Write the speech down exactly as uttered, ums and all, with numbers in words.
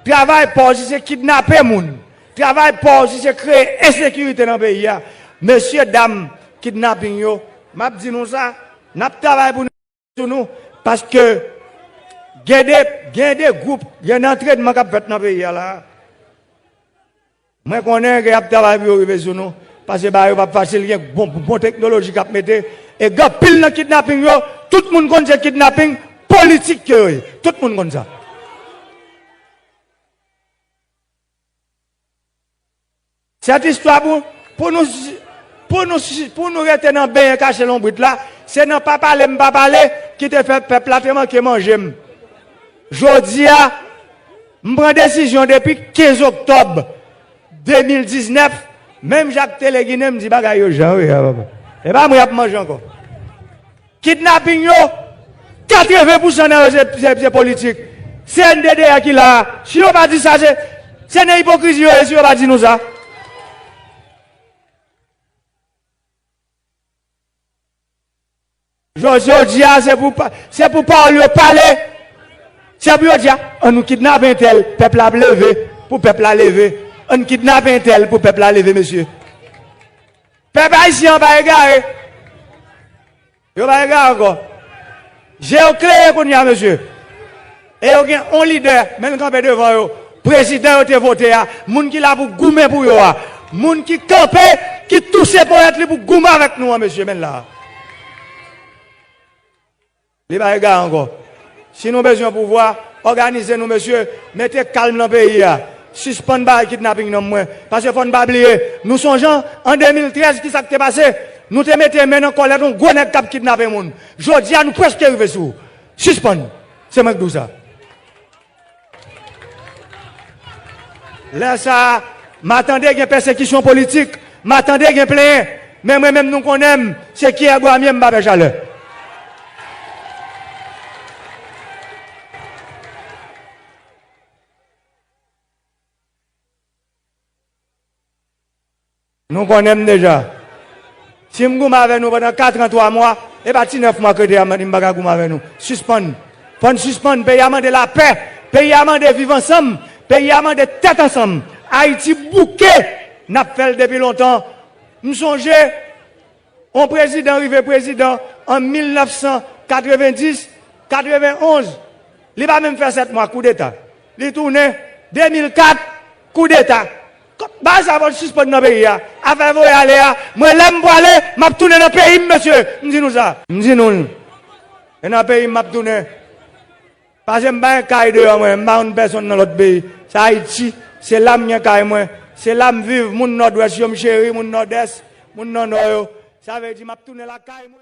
Travay pa w si se kidnape moun. Travay pa w si se kreye ensekirite nan peyi a. Mesye dam kidnaping yo, m ap di nou sa, n ap travay pou nou, sou nou, paske gen de, gen de gwoup, gen de antrenman k ap fèt nan peyi a la. Mwen konnen ke y ap travay pou yo rive sou nou, paske bagay yo p ap fasil, gen bon, bon teknoloji k ap mete, e gen anpil nan kidnaping yo, tout moun konn se kidnaping politik ke yo ye. Tout moun konn sa. Sèt istwa pou, pou nou, pou nou, pou nou rete nan benyen kache lonbrit la, se nan pa pale m pa pale ki te fè pèp la te manke manje m. Jodi a, m pran desizyon depi kenz oktòb de mil diznèf, menm jan ak Tele Ginen, m di bagay yo jan yo ye a, papa. E pa mwen y ap manje ankò. Kidnaping yo, katreven pousan nan yo se, se, se politik. Se N D D A ki la a. Si yo pa di sa, se, se nan ipokrizi yo ye si yo pa di nou sa. Jodi, jodi a, se pou pa, se pou pawòl yo pale. Se pou yo di, a, ann nou kidnape entèl, pèp la ap leve, pou pèp la leve. Ann kidnape entèl pou pèp la leve, mesye. Pèp ayisyen an pa egare. Yo pa egare ankò. Je yo klere kounye a, mesye. E yo gen yon lidè, men l kanpe devan yo. Prezidan yo te vote a, moun ki la pou goumen pou yo a. Moun ki kanpe, ki touse ponyèt li pou goumen avèk nou an, mesye, men l la. Li pa egare ankò. Si nou bezwen pouvwa, òganize nou, mesye, mete kalm nan peyi a. Sispann bay kidnaping nan mwen. Paske fò n pa bliye, nou sonje an de mil trèz kisa k te pase? Nou te mete men nan kòlèt yon gwo nèg k ap kidnape moun. Jodi a, nou prèske rive sou ou. Sispann. Se mwen k di w sa. Lè sa a, m a tande gen pèsekisyon politik, m a tande gen plenyen, men mwen menm nou konnen m, se kiyè bwa m ye, m pa pè chalè. Nou konnen m deja. Si m goumen avè nou pandan kat an twa mwa, e pa ti nèf mwa k rete a m di m pa ka goumen avè nou. Sispann. Fò n sispann. Peyi a mande lapè. Peyi a mande viv ansanm. Peyi a mande tèt ansanm. Ayiti bouke. N ap fè l depi lontan. M sonje, yon prezidan rive prezidan an mil nèf san katrevenndis, katrevenonz. Li pa menm fè sèt mwa, koudeta. Li tounen, de mil kat, koudeta. Bagay sa fò l sispann nan peyi a. Afè voye ale a, mwen lè m prale, m ap tounen nan peyi m, mesye. M di nou sa. M di nou l. E nan peyi m m ap tounen. Paske m pa gen kay deyò mwen, m pa konn pèsonn nan lòt peyi. Se Ayiti, se la m gen kay mwen. Se la m viv, moun Nòdwès yo m cheri, moun Nòdès, moun nan Nò yo. Sa vle di m ap tounen lakay mwen.